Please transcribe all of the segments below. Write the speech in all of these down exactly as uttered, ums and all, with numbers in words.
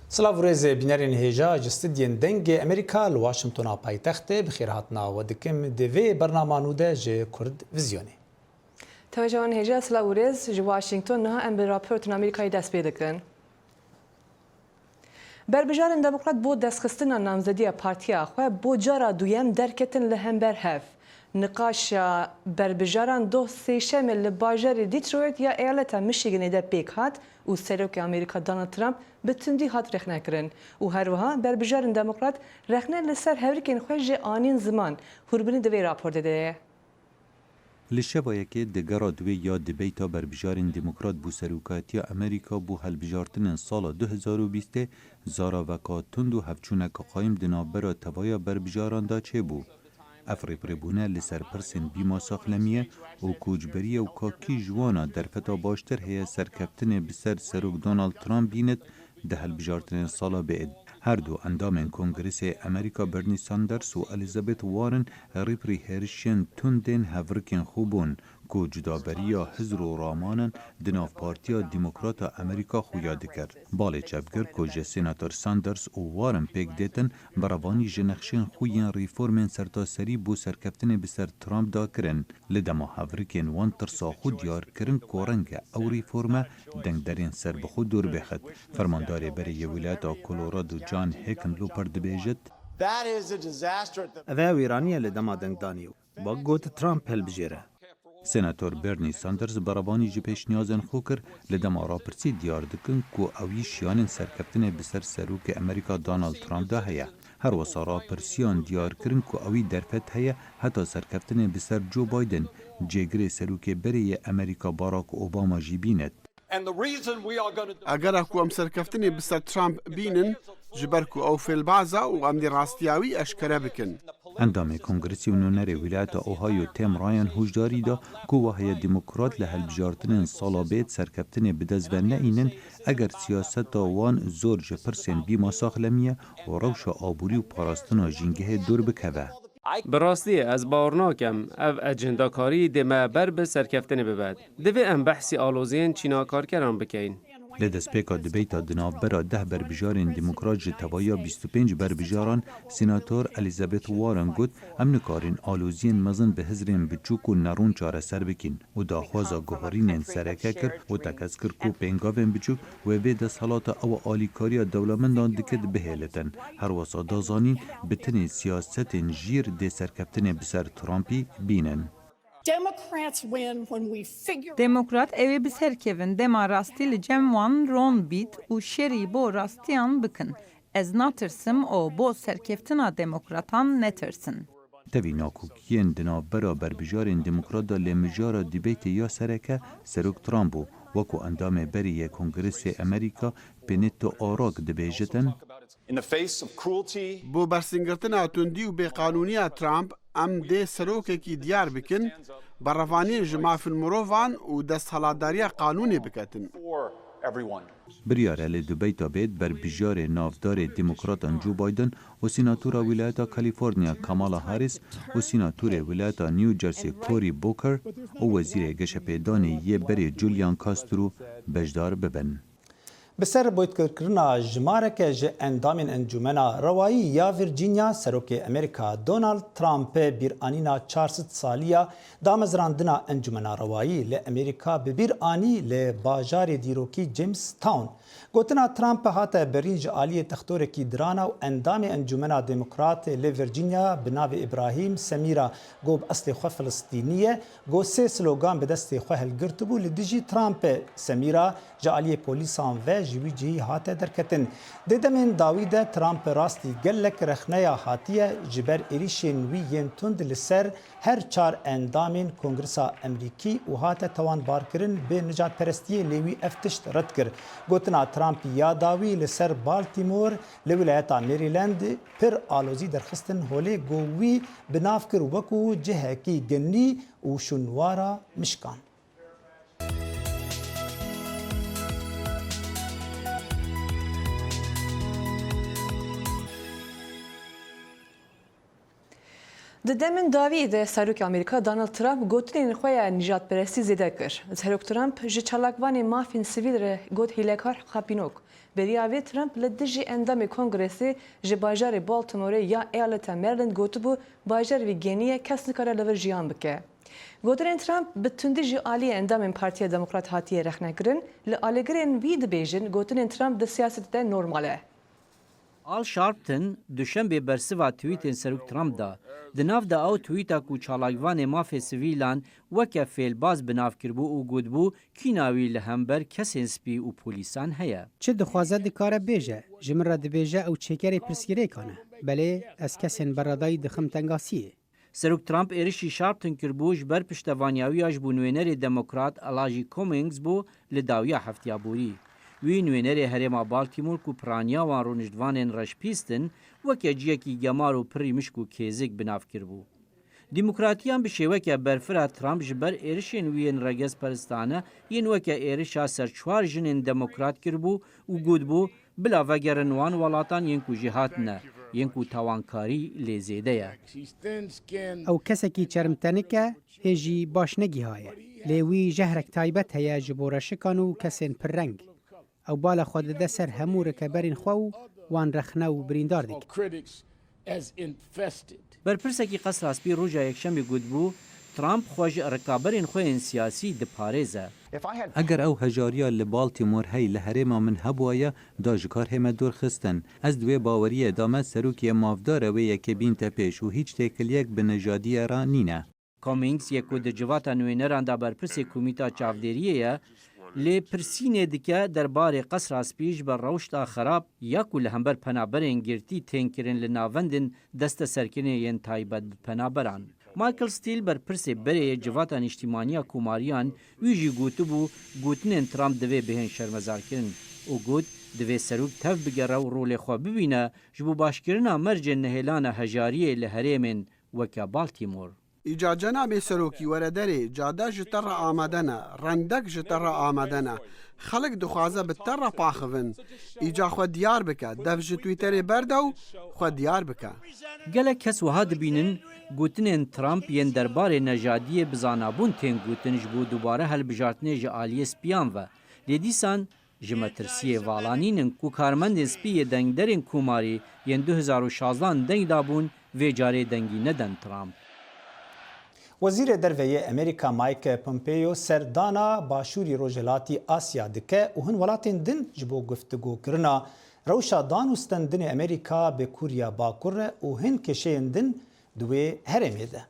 Silav û rêz bînerên hêja ji stûdyên Dengê Amerîka li Washingtona paytextê, bi xêrhatina we dikim di vê bernama nû de ji Kurd Vizyonê. Temaşevanên hêja, silav û rêz ji Washington. Niha em bi raportên Amerîkayê dest pê dikin. Berbijarên Demokrat bo destxistina namzediya partiya xwe bo cara duyem derketin li hember hev. Niqaşa berbijaran doh sêşemê li bajarê Detroit ya eyaleta Michiganê de pêk hat û Serokê Amerîka Donald Trump bi tundî hat rexnekirin û her wiha berbijarên Demokrat rexne li ser hevrikên xwe jî anîn ziman. Hûrbinî di vê raportê de ye. Li şeva yekê di gera duwê ya dibeyta berbijarên demokrat bo serokatiya Amerîka bo hilbijartinên sala du hezar û bîstê zaraveka tund û hevçûneke qayîm di navbera tevaya berbijaran de çêbû. Ev rêpirêbûne li ser pirsên bîma saxlemiye û koçberiye û ka kî ji wana derfeta baştir heye serkeftinê bi ser Serok Donald Trump bînit, di hilbijartinên sala bêd. Her du endamên Kongresê Amerîka Bernie Sanders û Elizabeth Warren rîpirî hêrişên tundên hevrikên xwe bûn ku cudaberiya hizr û ramanan di nav Partiya Demokrata Amerîka xuya dikir. Balê çepgir ku ji Senator Sanders û Warren pêk dêtin, bi revanî ji nexşên xwe yên rîformên sertaserî bo serkeftinê bi ser Trump de kirin. Li dema hevrikên wan tirsa xwe diyar kirin ku renge ew rîforme dengderên serbixwe dûr bixit. Fermandarê berê yê Wîlayeta Colorado John Hickenlooper dibêjit, That is a disaster at the Ev e wêranî ye li dema dengdanî. Wek got Trump hilbijêre. Senator Bernie Sanders berevanî ji pêşniyazên xwe kir, li dema rapirsî diyar dikin ku ew yî şiyanên serkeftinê bi ser Serokê Amerîka Donald Trump de heye. Her wisa rapirsiyan diyar kirin ku ewî derfet heye heta serkeftinê bi ser Joe Biden, cêgirê serokê berê yê Amerîka Barack Obama jî bînit. And the reason we are gonna do Egera ku em serkeftinê bi ser Trump bînin, ji ber ku ew fêlbaz e û em dê rastiya wî eşkere bikin. Endamê Kongresî û nûnerê Wîlayeta Ohio Tim Ryan hûşdarî da ku wa heye demokrat li hilbijartinên sala bêd serkeftinê bi dest ve neînin, eger siyaseta wan zor ji pirsên bîma saxlemiye û rewşa aborî û parastina jîngehê dûr bikeve. Bi rastî ez bawer nakem ev ecendakarî dê me ber bi serkeftinê bibet. Divê em behsî aloziyên çîna karkeran bikeyn. Li destpêka dibeyta di navbera deh berbijarên demokrat ji tevaya bîst û pênc berbijaran, Senator Elizabeth Warren got, em nikarin aloziyên mezin bi hizrên biçûk û nerûn çareser bikin û daxwaza guherînên sereke kir û tekez kir ku pêngavên biçûk wê vê desthilata ew alîkariya dewlemendan dikit bihêlitin. Her wisa da zanîn, bi tenê siyasetên jîr dê serkeftinê bi ser Trumpî bînin. Democrats win when we figure Demokrat ewê bi ser kevin dema rastî li cem wan ron bît û şerî bo rastiyan bikin. Ez natirsim û bo serkeftina demokratan netirsin. Tevî nakokiyên di navbera berbijarên demokrat de lê mijara dîbeytê ya sereke Serok Trump bû, wek ku endamê berê yê Kongresê Amerîka Benito O'Rourke dibêjitin. In the face of cruelty, Bo bersîngirtina tundî û bêqanûniya Trump, em dê serokekî diyar bikin, berevaniyê ji mafên mirovan û desthilatdariya qanûnê biketin. For everyone. Biryar e li dibeyta bêd berbijarê navdarê demokratan Joe Biden û senatora Wîlayeta California Kamala Harris û senatorê Wîlayeta New Jersey Cory Booker û wezîrê geşepêdanê yê berê Julian Castro beşdar bibin. Bi ser boytkirkirina jimareke ji endamên Encûmena Rewayî ya Virginia, Serokê Amerîka Donald Trump bîranîna çar sed saliya damezrandina Encûmena Rewayî li Amerîka bi bîr anî li bajarê dîrokî Jamestown. Gotina Trump hate birîn ji aliyê textorekî dirana û endamê Encûmena Demokrat li Virginia bi navê Îbrahîm Semîra, ku bi eslê xwe Filistînî ye, ku sê slogan bi destê xwe hilgirtibû li dijî Trump e. Semîra ji aliyê polîsan ve ji wî cihî hate derketin. Di demên dawî de Trump rastî gelek rexneya hatiye ji ber êrîşên wî yên tund li ser her çar endamên Kongresa Amerîkî û hate tawanbarkirin bi nijadperestiyê, lê wî ev tişt red kir. Gotina Trumpî ya dawî li ser Baltimore li wîlayeta Maryland pir alozî derxistin holê, ku wî bi nav kir wekû cihekî genî û şûnwara mişkan. Di demên dawî de Serokê Amerîka Donald Trump gotinên xwe ya nîjadperestî zêde kir. Serok Trump ji çalakvanê mafên sivîl re got hîlekar xapînok. Beriya vê Trump li dijî endamê Kongresê ji bajarê Baltimore ya eyaleta Maryland gotibû, bajar vî genî ye, kes nikare li vir jiyan bike. Gotinên Trump bi tundî ji aliyê endamên Partiya Demokrat hatiye rexnekirin, li alîgirên wî dibêjin gotinên Trump di siyasetê de normal e. Al Sharpton duşembê bersiva tweetên Serok Trump da. Di nav de ew tweeta ku çalakvanê mafê sivîlan weke fêlbaz bi nav kiribû û gotibû, kîna wî li hember kesên spî û polîsan heye. Çi dixwaze dikare bêje, ji min re dibêje ew çêkerê pirsgirêkan e. Belê ez kesên beradayî dixim tengasiyê. Serok Trump êrişî Sharpton kiribû ji ber piştevaniya wî ya ji bo nûênerê demokrat Elijah Cummings bû li dawiya heftiya borî. Wî nûênerê herêma Baltimore ku piraniya wan rûniştvanên reşpîst in, weke ciyekî gemar û pirî mişk û kêzik bi nav kiribû. Demokratiyan bi şêweke berfira Trump ji ber êrişên wî yên regezperistane yên weke êrişa ser çar jinên demokrat kiribû û gotibû, bila vegerin wan welatan yên ku jê hatine, yên ku tawankarî lê zêde ye. Ew kesekî çermtenik e, hê jî baş negihaye. Lê wî jehrek taybet heye ji bo reşikan û kesên pirreng. Ew bala xwe dide ser hemû rikeberên xwe û wan rexne û birîndar dike. Berpirseke Qesra Spî roja Yekşemê gotibû, Trump xwe ji rikaberên xwe yên siyasî diparêze. Eger ew hejariya li Baltimore hey li herêma min hebûaye, da ji kar hême dûr xistin. Ez di wê baweriyê de me serokê mafdar e wê yekê bînte pêş û hîç têkiliyek bi nijadiyê re nîne. Cummings yê ku di civata nûêneran de berpirsê Komîta Çavdêriyê ye, lê pirsînê dike derbarê Qesra Spî ji ber rewşta xerab ya ku li hember penaberên girtî tên kirin li navendên desteserkirinê yên taybet bi penaberan. Michael Steele berpirsê berê yê Civata Nîştîmaniya Komariyan wî jî gotibû, gotinên Trump divê bihên şermezarkirin û got, divê serok tev bigere û rolê xwe bibîne ji bo başkirina mercên nihêlana hejariyê li herêmên weke Baltimore. Îca cenabê serokî were derê, cade ji te re amade ne, rendek ji te re amade ne. Xelk dixwaze bi te re paxivin. Îca xwe diyar bike, dev ji Twitterê berde û xwe diyar bike. Gelek kes wiha dibînin, gotinên Trump yên derbarê nejadiyê bi zanabûn tên gotin ji bo dubare hilbijartinê ji aliyê spiyan ve. Lê dîsan ji metirsiyê vala nînin ku karmendên spî yê dengderên Komarî yên du hezar û şazdan deng dabûn, vê carê dengî nedin Trump. Wezîrê Derve yê Amerîka Mike Pompeo serdana Başûrî Rojhilatî Asya dike û hin welatên din ji bo guftûgokirina rewşa dan û stendinê Amerîka bi Kûriya Bakur re û hin kêşeyên din di wê herêmê de.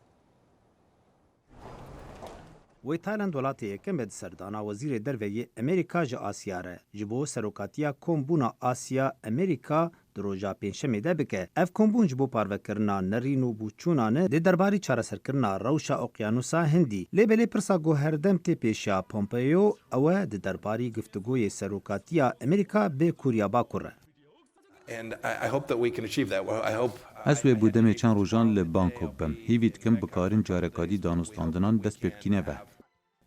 Wê Tayland welatê yekem be di serdana Wezîrê Derve yê Amerîka ji Asya re, ji bo serokatiya Kombûna Asya Amerîka di roja Pêncşemê de bike. Ev kombûn ji bo parvekirina nerîn û bûçûnan e, dê derbarî çareserkirina rewşa Oqyanusa Hindî. Lê belê pirsa ku herdem tê pêşiya Pompeo ew e di derbarî guftûgoyê serokatiya Amerîka bi Kûriya Bakur re. And I, I hope that we can achieve that. Well, I hope Ez wê bo demê çend rojan li Bangkok bim. Hîvî dikim bikarin careka dî danûstandinan dest pê bikîne ve.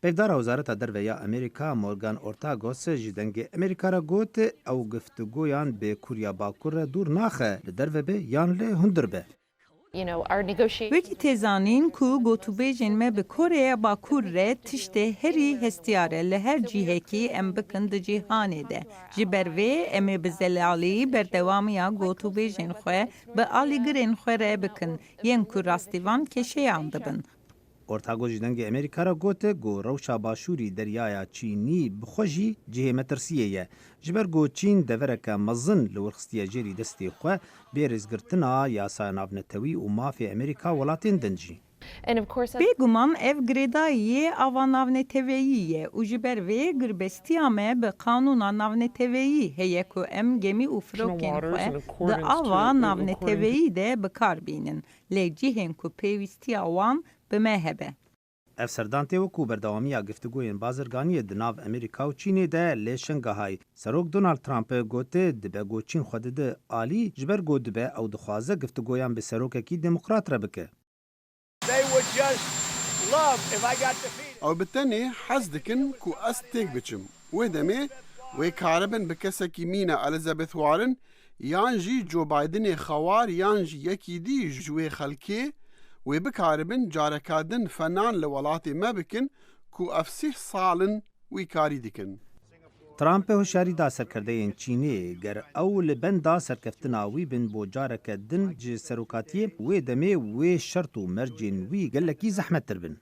Pêvdara Wezareta Derve ya Amerîka Morgan Ortagos ji Dengê Amerîka re got, ew guftûgoyan bi Kûriya Bakur re dûr naxe, li derve be yan li hundir be. You know, our negotiations Wekî tê zanîn ku gotûbêjên me bi Koreya Bakur re tiştê herî hestiyar e li her cihekî em bikin di cîhanê de. Ji ber vê em ê bi zelalî berdewamiya gotûbêjên xwe bi alîgirên xwe re bikin, yên ku rastîvan kêşeyan dibin. Ortago ji Dengê Amerîka re got ku rewşa başûrî Deryaya Çînî bi xwe jî cihê metirsiyê ye. Ji ber ku Çîn devereke mezin li wir xistiye jêrî destê xwe, bê rêzgirtina yasaya navnetewî û mafê Amerîka welatên din jî. And of course, Bêguman ev girêdayî yê ava navneteweyî ye û ji ber vê girbestiya me bi qanûna navneteweyî heye ku em gemî û firokên xwe di ava navneteweyî de bi kar bînin, lê cihên ku pêwîstiya wan bi me hebe. Ev serdan tê wek ku berdewamiya giftigoyên bazirganiyê di nav Amerîka û Çînê de li Şengahayê. Serok Donald Trump gote, dibe ku Çîn xwe dide alî, ji ber ku dibe ew dixwaze giftigoyan bi serokekî demokrat re bike. They would just love if I got to feed it. Ew bi tenê hez dikin ku ez têk biçim. Wê demê wê karibin bi kesekî mîna Elizabeth Warren yan jî Joe Bidenê xewar yan jî yekî dî ji wê xelkê Wê bikaribin careka din fenan li welatê me bikin ku ev sih sal in wî karî dikin. Trump hişyarî da serkerdeyên Çînê, ger ew li benda serkeftina wî bin bo careke din ji serokatiyê, wê demê wê şert û mercên wî gelekî zehmettir bin.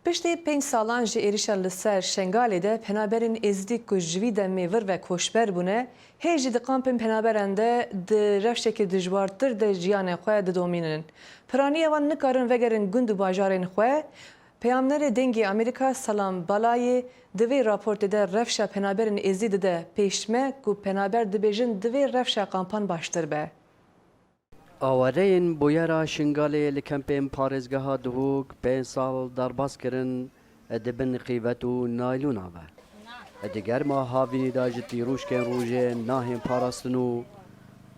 Piştî pênc salan ji êrişa li ser Şengalê de penaberên Êzidî ku ji vî demê vir ve koçber bûne, hê jî di kampên penaberan de di rewşekî dijwartir de jiyanê xwe didomînin. Piraniya wan nikarin vegerin gund û bajarên xwe. Peyamnerê Dengê Amerîka Selam Balayê di vê raportê de rewşa penaberên Êzidî dide pêşme ku penaber dibêjin divê rewşa kampan baştir be. Awareyên bûyera Şingalê li kempên parêzgeha Duhok pênc sal derbas kirin, di bin xîvet û naylûna ve. Di germa havînî de ji tîrûşkên rojê nahên parastin û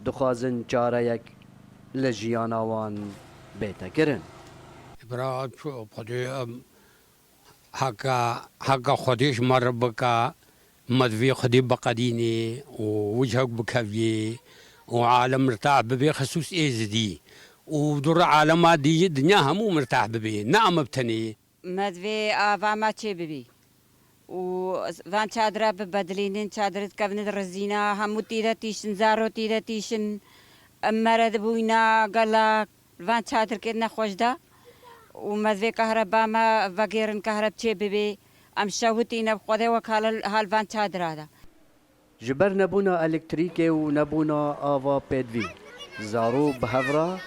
dixwazin çareyek li jiyana wan bête kirin. Bira, Xwedê, em, heka, heka Xwedê ji me re bike, me divê Xwedê biqedînê û wij hewk bikeviyê û alem mirtah bibê, xisûs Êzidî û dûr alema dî dinya hemû mirtah bibê, ne em bi tenê. Me divê ava me çê bibî û van çadira bibedilînin, çadir dikevin di rizîna, hemû tî de tîşin, zaro tî de tîşin, em mere dibûyna gelek. Li van çadirkê nexweş de û me divê kahreba me vegêrin, kahreb çê bibê. Em şewitîne bi Xwedê wek hal, hal van çadira de. Ji ber nebûna elektrîkê û nebûna ava pêdivî, zaro bi hev re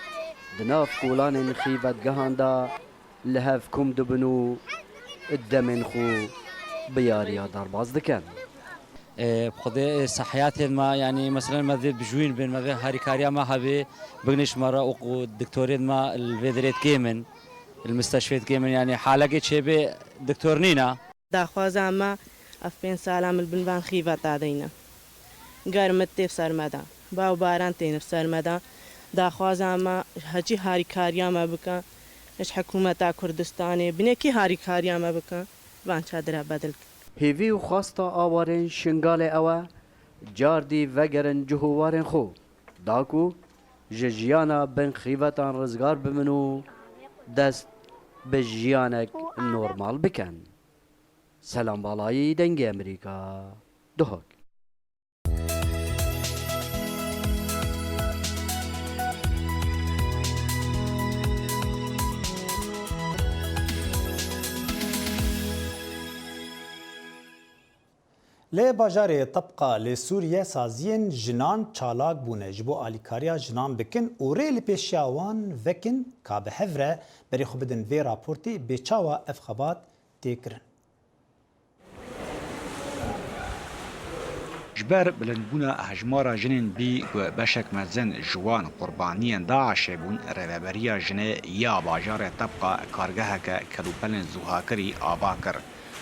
di nav kolanên xîvetgehan de li hev kom dibin û demên xwe bi yariya derbas dikin. Bi Xwedê sehiyatên me, yanî meselen me vê bijûyîn bin, me vê harîkariya me hebê, bigniş me re û diktorên me li vê dirê dikê min, li misteşfê dikê min, yanî halekê çêbê diktor nîne. Daxwaza me ev pênc sala min li bin van xîveta deyne. Germit tê ser me de, baw baran têne ser me de. Daxwaza me hecî harîkariya me bike, ji hikûmeta Kurdistanê binekî harîkariya me bike, van çadira bedil. Hêvî û xwesta awarên Şingalê ew e, cardî vegerin cih û warên xwe, da ku ji jiyana bin xîvetan rizgar bibin û dest bi jiyanek normal bikin. Selam Balayî, Dengê Amerîka, Duhok. Li bajarê Tebqa li Sûriye saziyên jinan çalak bûne ji bo alîkariya jinan bikin û rê li pêşiya wan vekin ka bi hev re berê xwe bidin vê raportê bê çawa ev xebat tê kirin. Ji ber bilindbûna hejmara jinên bî ku beşek mezin ji wan qurbaniyên DAIŞê bûn, Rêveberiya Jinê ya bajarê Tebqa kargeheke kelûpelên zûhakirî ava kir,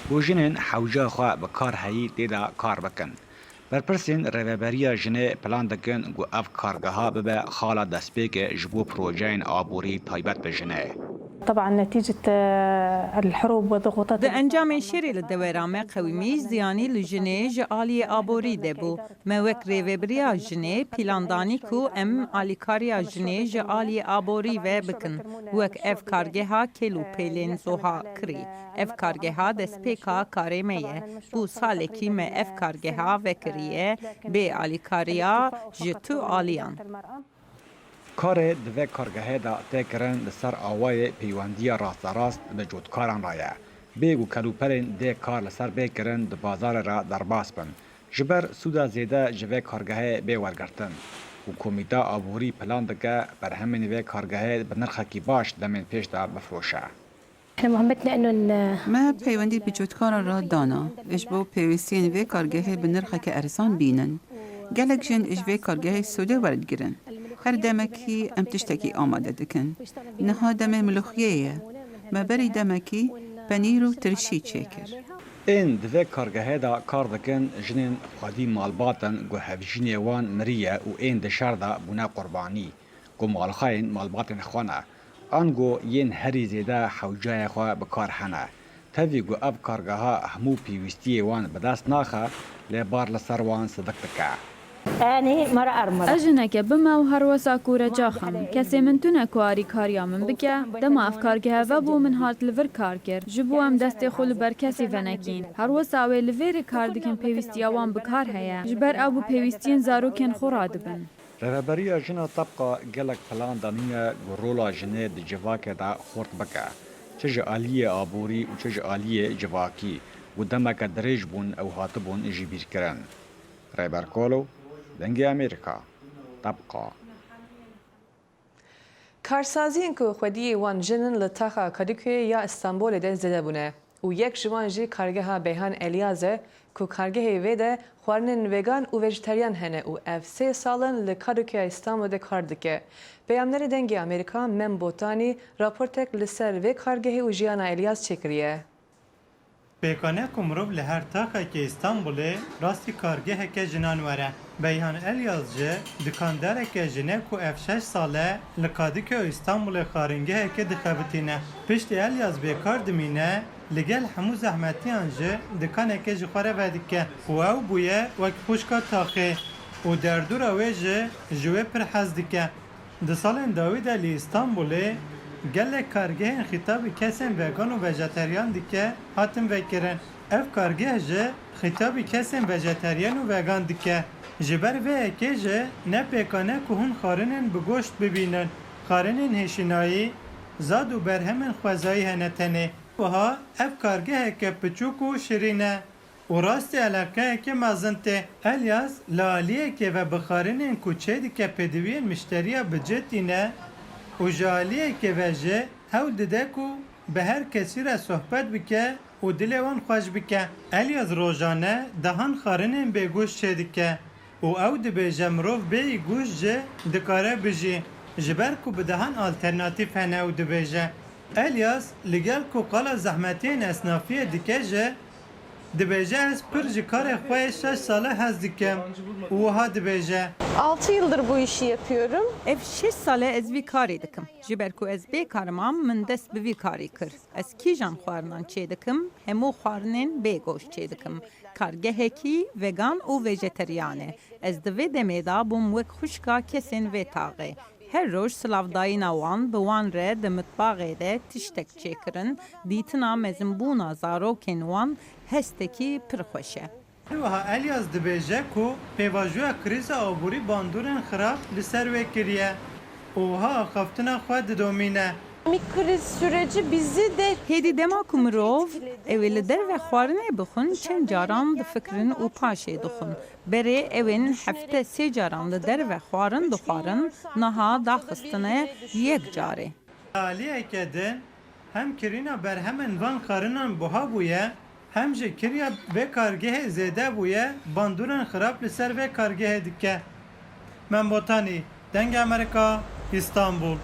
ku jinên hewca xwe bi kar heyî tê de kar bikin. Berpirsên Rêveberiya Jinê plan dikin ku ev kargeha bibe xala destpêkê ji bo projeyên aborî taybet bi jinê. Di encamên şerê li dewera me qewimî ziyanî li jinê ji aliyê aborî de bû. Me wek Rêveberiya Jinê pîlan danî ku em alîkariya jinê ji aliyê aborî ve bikin, wek ev kargeha kêl û pêlên zoha kirî. Ev kargeha destpêka karê me ye. Bû salekî me ev kargeha vekiriye bê alîkariya ji tu aliyan. Karê di vê kargehê de tê kirin li ser awayê peywendiya rasterast bi cotkaran re ye. Bê ku kelûpelên dê kar li ser bê kirin di bazarê re derbas bin. Ji ber sûda zêde ji vê kargehê bê wergirtin û Komîta Aborî plan dike berhemên vê kargehê bi nirxekî baş demên pêş de bifiroşe. Me peywendî bi cotkaran re dana ji bo pêwîstiyên vê kargehê bi nirxeke erzan bînin. Gelek jin ji vê kargehê sûdê werdigirin. Her demekî em tiştekî amade dikin. Niha demê milixiyê ye. Me berî demekî penîr û tirşî çêkir. Ên di vê kargehê de kar dikin jinên xwedî malbat in ku hevjînê wan miriye û ên di şer de bûne qurbanî, ku malxayên malbatên xwe ne, ango yên herî zêde hewcayê xwe bi kar hene. Tevî ku ev kargeha hemû pêwîstiyê wan bi dest naxe, lê bar li ser wan sidik dike. Enî mara armara. Ez jineke bime û her wesa kûrecax im. Kesê min tune ku arîkariya min bike. Dema ev kargehe vebû, min hat li vir kar kir. Ji bo em destê xwe li ber kesî venekîn. Her wesa wê li vêrê kar dikin, pêwîstiya wan bi kar heye. Ji ber ew bi pêwîstiyên zarokên xwe radibin. Rêveberiya Jina Tebqa gelek plan danîne ku rola jinê di civakê de xurt bike, çi ji aliyê aborî û çi ji aliyê civakî, û demeke dirêj bûn ew hatibûn jibîrkirin. Rêber Kolo, Dengê Amerîka, Tebqa. Karsaziyên ku xwediyê wan jin in li taxa Kadıköyê ya Stenbolê de zêde bûne û yek ji wan jî kargeha Beyhan Elyaz e ku kargehê wê de xwarinên vegan û vejeteryan hene û ev sê sal in li Kadıköya Stenbolê de kar dike. Peyamnerê Dengê Amerîka Mem Botanî raportek li ser vê kargehê û jiyana Elyaz çêkiriye. Pêkan e ku mirov li her taxekê Îstanbulê rastî kargeheke jinan were. Beyhan Elyaz jî dikandareke jin e ku ev şeş sal e li Kadıköy Îstanbulê xaringehekê dixebitîne. Piştî Elyaz bêkar dimîne, li gel hemû zehmetiyan jî dikanekê ji xwe re vedike û ew bûye wek xwişka taxê û derdora wê jî ji wê pir hez dike. Di salên dawî de li Îstanbulê gelek kargehên xîtabî kesên vegan û vejeteryan dike hatin vekirin. Ev kargeh jî xîtabî kesên vejeteryan û vegan dike. Ji ber vê yekê jî ne pêkan e ku hûn xwarinên bi goşt bibînin. Xwarinên hêşînayî, zad û berhemên xwezayî hene tenê. Wiha ev kargeheke piçûk û şirîn e. Û rastî eleqeyeke mezin tê. Elyas li aliyekê ve bi xwarinên ku çêdike pêdiviyên mişteriya bi cih tîne û ji aliyekê ve jî hewl dide ku bi her kesî re sohbet bike û dilê wan xweş bike. Elyas rojane dehan xwarinên bêgoşt çêdike û ew dibêje mirov bêyî goşt jî dikare bijî, ji ber ku bi dehan alternatîf hene û dibêje, Elyas, li gel ku qala zehmetiyên esnafiyê dike jî, dibêje, ez pir ji karê xwe yê şeş sale hez dikim û wiha dibêje. Altı yıldır bu işi yapıyorum. Ev şeş sal e ez vî karê dikim. Ji ber ku ez bê kar mam, min dest bi vî karî kir. Ez kîjan xwarinan çê dikim? Hemû xwarinên bê goşt çê dikim. Kargehekî vegan û vejeteryan e. Ez di vê demê de bûm wek xwişka kesên vê taxê. Her roj silavdayîna wan bi wan re di mitbaxê de tiştek çêkirin, dîtina mezinbûna zarokên wan hestekî pir xweş e. Her wiha Elyas dibêje ku pêvajoya krîza aborî bandorên xirab li ser wê kiriye û wiha axaftina xwe didomîne. Ekonomik kriz süreci bizi de Hêdî dema ku mirov ew ê li derve xwarinê bixwin, çend caran difikirin û paşê dixwin. Berê ew ên hefte sê caran li derve xwarin dixwarin, niha daxistine yek carê. Aliyeke din hem kirîna berhemên van xwarinan buha bûye, hem jî kiriya vê kargehê zêde bûye, bandorên xirab li ser vê kargehê dike. Mem Botanî, Dengê Amerîka, Îstanbul.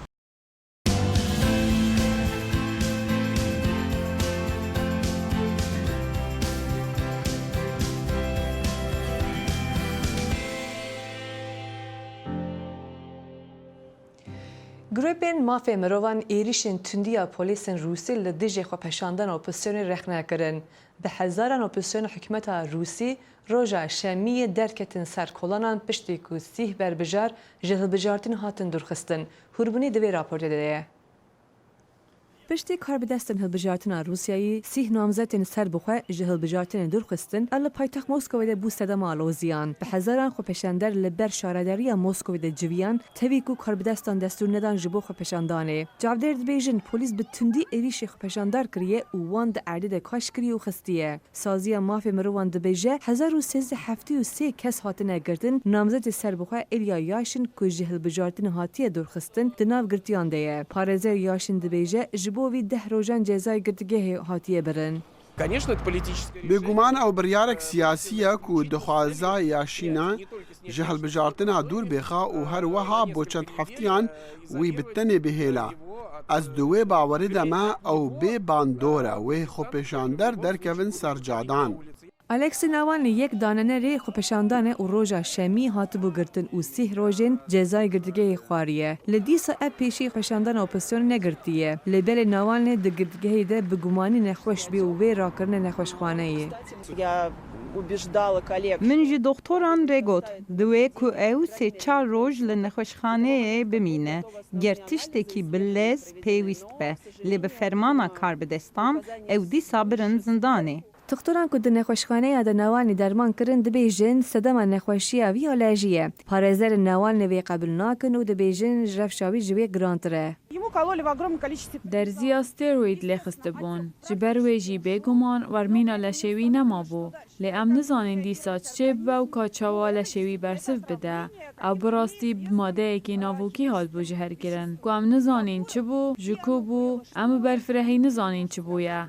Grûpên mafê mirovan êrîşên tundî ya polîsên Rûsî li dijî xwepeşandana opozisyonê rexne kirin. Bi hezaran opozîsyona hikûmeta Rûsî roja şemiyê derketin ser kolanan piştî ku sîh berbijar ji hilbijartinê hatin dûrxistin. Hûrbûnî di vê raportê de ye. Piştî karbidestên hilbijartina Rûsyayî, sîh namzetên serbixwe ji hilbijartinê dûrxistin, ev li paytext Moskowê de bû sedema aloziyan. Bi hezaran xwepeşander li ber şaredariya Moskowê de civiyan, tevî ku karbidestan destûr nedan ji bo xwepeşandanê. Çavdêr dibêjin, polîs bi tundî êrîşê xwepeşandar kiriye û wan di erdê de kaş kiriye û xistiye. Saziya mafê mirovan dibêje, hezar û sêzdeh heftê û sê kes hatine girtin, namzetê serbixwe Ilya Yaşin ku ji hilbijartinê hatiye dûrxistin, di nav girtiyan de ye. Parêzer Yaşin dibêje, ji bo vî deh rojan cezayê girtîgehê hatiye birin. Конечно, это политическое решение. Bêguman ew biryarek siyasî ye ku dixwaza Yaşîna ji hilbijartina dûr bêxa û her wiha bo çend heftiyan wî bi tenê bihêla. Ez di wê bawerî de me ew bê bandor e, wê xwepêşander derkevin ser cadan. Alexei Navalny yek danenerê xwepêşandan e û roja şemî hatibû girtin û sîh rojên cezayê girtîgehê xwariye. Li dîsa ev pêşî xwepeşandana opozisyonê negirtiye. Lê belê Navalny di girtîgehê de bi gumanî nexweş bû û wê rakirine nexweşxaneyê. Я Убеждала коллег. Min ji doxtoran re got, divê ku ew sê çar roj li nexweşxaneyê bimîne, ger tiştekî bi lez pêwîst be, lê bi fermana karbidestan ew dîsa birin zindanê. Doxtoran ku di nexweşxaneya de Navalny derman kirin, dibêjin sedema nexweşiya wî alejî ye. Parêzerên Navalny vê qebûl nakin û dibêjin rewşa wî ji wê girantir e. Ему кололи в огромном количестве. Derziya steroîd lê xistibûn. Ji ber wê jî bêguman wermîna leşê wî nemabû. Lê em nizanîn dîsa çi çêbibe û ka çawa leşê wî bersiv bide. Ew bi rastî bi madeyekî navokî hatibû jiherkirin. Ku em nizanîn çi bû, ji ku bû, em bi berfirehî nizanîn çi bûye.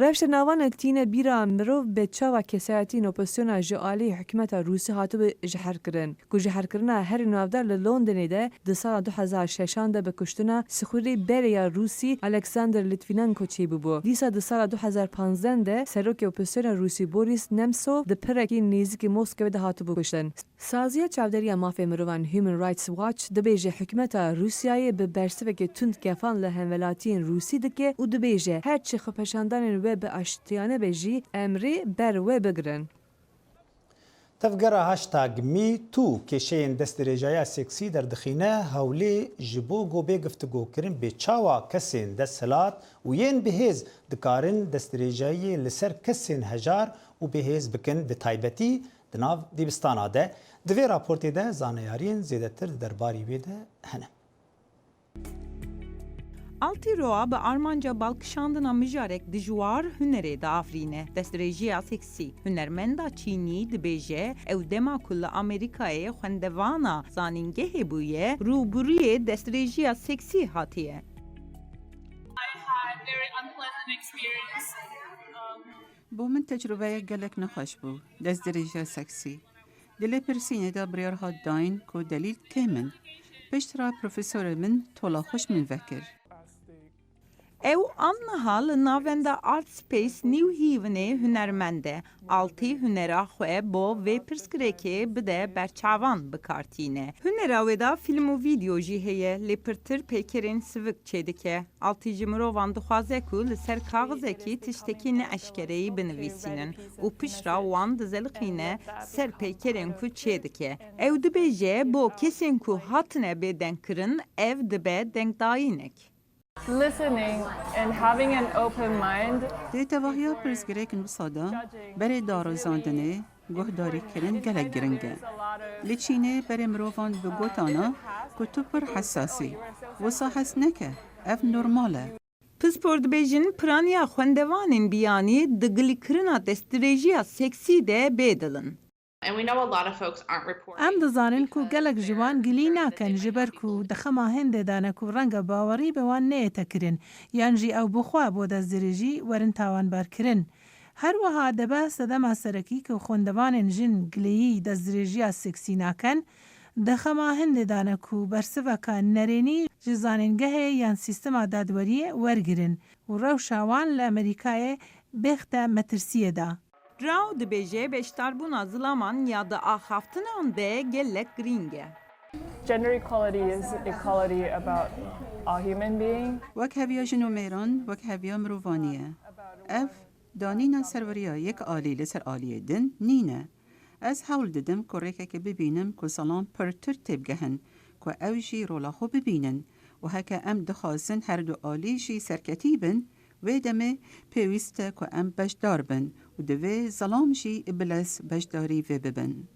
Rewşa Navalny tîne bîra mirov bi çawa kesayetiyên opozisyona ji alî hikûmeta Rûsî hatibû jiherkirin, ku jiherkirina herî navdar li Londonê de di sala du hezar şeşan de bi kuştina sixurî berê ya Rûsî Alexander Litvinenko çêbûbû. Dîsa di sala du hezar panzdeh de serokê opozisyona Rûsî Boris Nemtsov di pirekî nêzîkî Moskewê de hatibû kuştin. Saziya Çavderiya Mafê Mirovan Human Rights Watch dibêje hikûmeta Rûsyayê bi bersiveke tund gefan li hemwelatiyên Rûsî dike û dibêje, her çi xwepêşandanên we bi aştiyane be jî, em rê ber we bigirin. Tevgera hashtag me too kêşeyên destdirêjaya seksî derdixîne, hewlê ji bo ku bê guftûgokirin bê çawa kesên desthilat û yên bihêz dikarin destdirêjayiyê li ser kesên hejar û bihêz bikin, bi taybetî di nav dibistana de. Di vê raportê de zaneyariyên zêdetir di derbarî wê de hene. Altî Roa bi armanca balkişandina mijarek dijwar hunerê diafirîne, destdirêjiya seksî. Hunermenda çînî dibêje, ew dema ku li Amerîkayê xwendevana zanîngehê bûye, rûbirûyê destdirêjiya seksî hatiye. Bo min tecrûbeyek gelek nexweş bû, destdirêjiya seksî. Di lêpirsînê de biryar hat dayîn ku delîl kêm in. Piştre profesorê min tola xwe ji min vekir. Ew aniha li navenda Art Space New Havenê hunermend e. Altî hunera xwe bo vê pirsgirêkê bide berçavan bi kar tîne. Hunera wê de fîlm û vîdeo jî heye, lê pirtir peykerên sivik çêdike. Altî ji mirovan dixwaze ku li ser kaxizekî tiştekî neeşkereyî binivîsînin û piştre wan dizeliqîne ser peykerên ku çêdike. Ew dibêje, bo kesên ku hatine bêdengkirin ev dibe dengdayînek. Listening and having an open mind. Di tevahiya pirsgirêkên wisa de berê darizandinê guhdarîkirin gelek giring e. Li Çînê berê mirovan bi gotan e ku tu pir hesas î. Wisa hez neke, ev normal e. Pispor dibêjin piraniya xwendevanên biyanî di gilîkirina destdirêjiya seksî de bêdil in. Em dizanin ku gelek ji wan gilî nakin ji ber ku di xema hindê de ne ku renge bawerî bi wan neyête kirin yan jî ew bi xwe bo destdirêjî werin tawanbarkirin. Her wiha dibe sedema serekî ku xwendevanên jin gileyî destdirêjiya seksî nakin, di xema hindê de ne ku bersiveke nerênî ji zanîngehê yan sîstema dadweriyê wergirin û rewşa wan li Amerîkayê bêxte metirsiyê de. Rao dibêje beşdarbûna zilaman ya di axaftinan de gelek girîng e. Gender equality is equality about all human being. Wekheviya jin û mêran wekheviya mirovanî ye. Ev danîna serweriya yek alî li ser aliyê din nîne. Ez hewl didim ku rêkeke bibînim ku zilam pirtir têbigehin, ku ew jî rola xwe bibînin û heke em dixwazin her du alî jî serketî bin, wê demê pêwîst e ku em beşdar bin û divê zilam jî bi lez beşdarî vê bibin.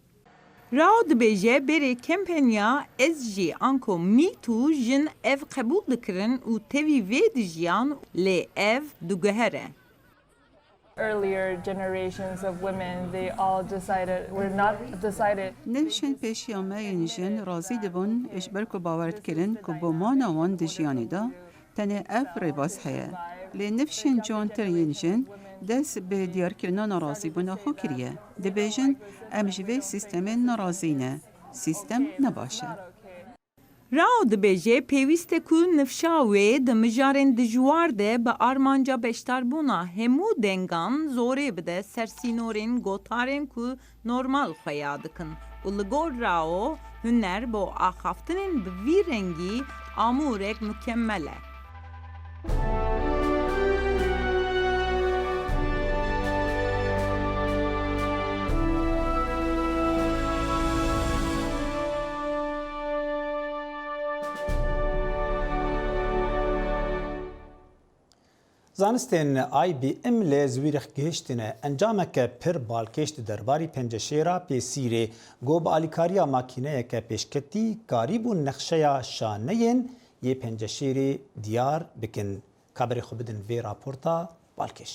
Rao dibêje berê kempenya Ez jî anko Me Too jin ev qebûl dikirin û tevî vê dijiyan, lê ev diguhere. Earlier generations of women, they all decided, were not decided. Nifşên pêşiya me yên jin razî dibûn ji ber ku bawer dikirin ku bo mana wan di jiyanê de tenê ev rêbaz heye. Lê nifşên ciwantir yên jin dest bi diyarkirina nerazîbûna xwe kiriye. Dibêjin, em ji vê sîstemê nerazî ne. Sîstem ne baş e. Rao dibêje pêwîst e ku nifşa wê di mijarên dijwar de bi armanca beşdarbûna hemû dengan zorê bide ser sînorên gotarên ku normal xweya dikin û li gor Rao huner bo axaftinên bi vî rengî amûrek mukemmel e. Zanistên I B M li Zûrîx gihiştine encameke pir balkêş di derbarî penceşêra pêsîrê, ku bi alîkariya makîneyeke pêşketî karîbûn nexşeya şaneyên yê penceşêrê diyar bikin. Ka berê xwe bidin vê raporta balkêş.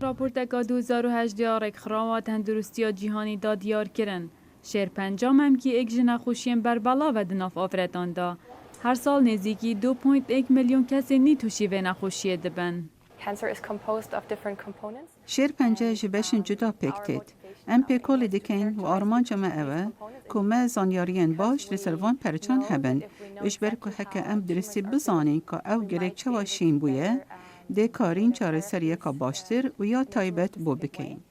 Raporteka du hezar û hejdeh ya Rêkxirawa Tenduristiya Cîhanî da diyar kirin, şêrpenca memkî êk ji nexweşiyên berbelav e di nav afretan de. Her sal nêzîkî du point êk milyon kesên nî tûşî vê nexweşiyê dibin. Cancer is composed of different components. Şêrpence ji beşên cuda pêk têt. Em pêkolî dikin û armanca me ew e ku me zanyariyên baş li ser van perçan hebin û ji ber ku heke em bi diristî bizanîn ka ew gerek çawa şîn bûye, dê karîn çareseriyeka baştir û ya taybet bo bikeyin.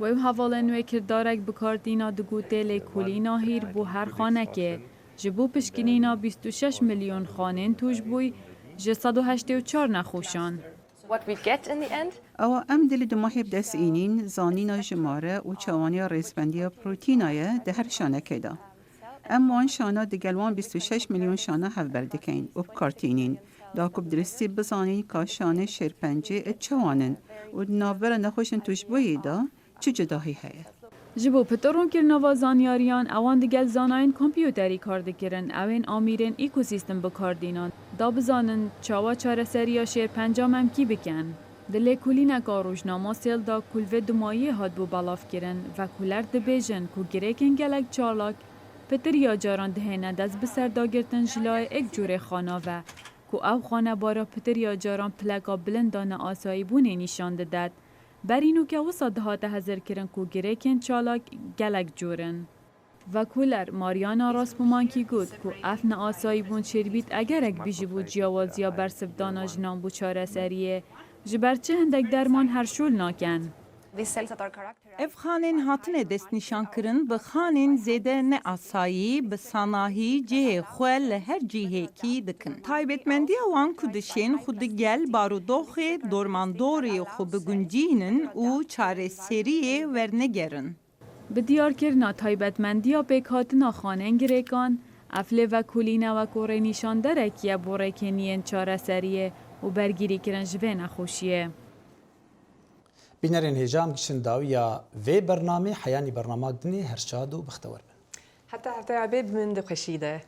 Wê û hevalên wê kirdarek bi kar tîna digotê lêkolîna hîr bo her xanekê, ji bo pişkinîna bîst û şeş milyon xanên tûşbûyî ji sed û heştê û çar nexweşan. What we get in the end Ewa em dilî dumahê bi dest înîn, zanîna jimare û çawaniya rêzbendiya protîna ye di her şanekê de. Em wan şana digel wan bîst û şeş milyon şana hevber dikeyin û bi kar tînîn, da ku bi diristî bizanîn ka şanê şêrpencê çawan in û di navbera nexweşên tûşbûyî de çi cudahî heye. Ji bo pitir rûnkirina va zanyariyan, ewan digel zanayên kompûterî kar dikirin, ewên amîrên ekosîstem bi kar dînan, da bizanin çawa çareseriya şêrpenca memkî bikin. Di lêkolîneka rojnama sêl de ku li vê dimayiyê hatibû belavkirin, vekolêr dibêjin ku girêkên gelek çalak pitir ya caran dihêne dest bi serdagirtin ji layê êk cûrê xana ve, ku ew xanebara pitir ya caran pileka bilind a neasayîbûnê nîşan didet. Berî nûke wisa dihate hezirkirin ku girêkên çalak gelek cor in. Vekolêr Mariana Raspumankî got ku ev neasayîbûn çêdibît egerek bî ji bo ciyawaziya bersivdana jinan bo çareseriyê, ji ber çi hindek derman her şol nakin. Ev xanên hatine destnîşankirin bi xanên zêde neasayî, bi sanahî cihê xwe li her cihekî dikin. Taybetmendiya wan ku dişên xwe digel barûdoxê dormandorê xwe biguncînin û çareseriyê wernegerin. Bi diyarkirina taybetmendiya pêkhatina xanên girêkan, ev lêvekolîne wek rênîşanderekî ye bo rêkeniyên çareseriyê û bergirîkirin ji vê nexweşiyê. Bînerên hêja, em giştin dawiya vê bernamê, heyanî bernama dinê her şad û bextewar bin. Heta hefteya bê bi min di xweşî de.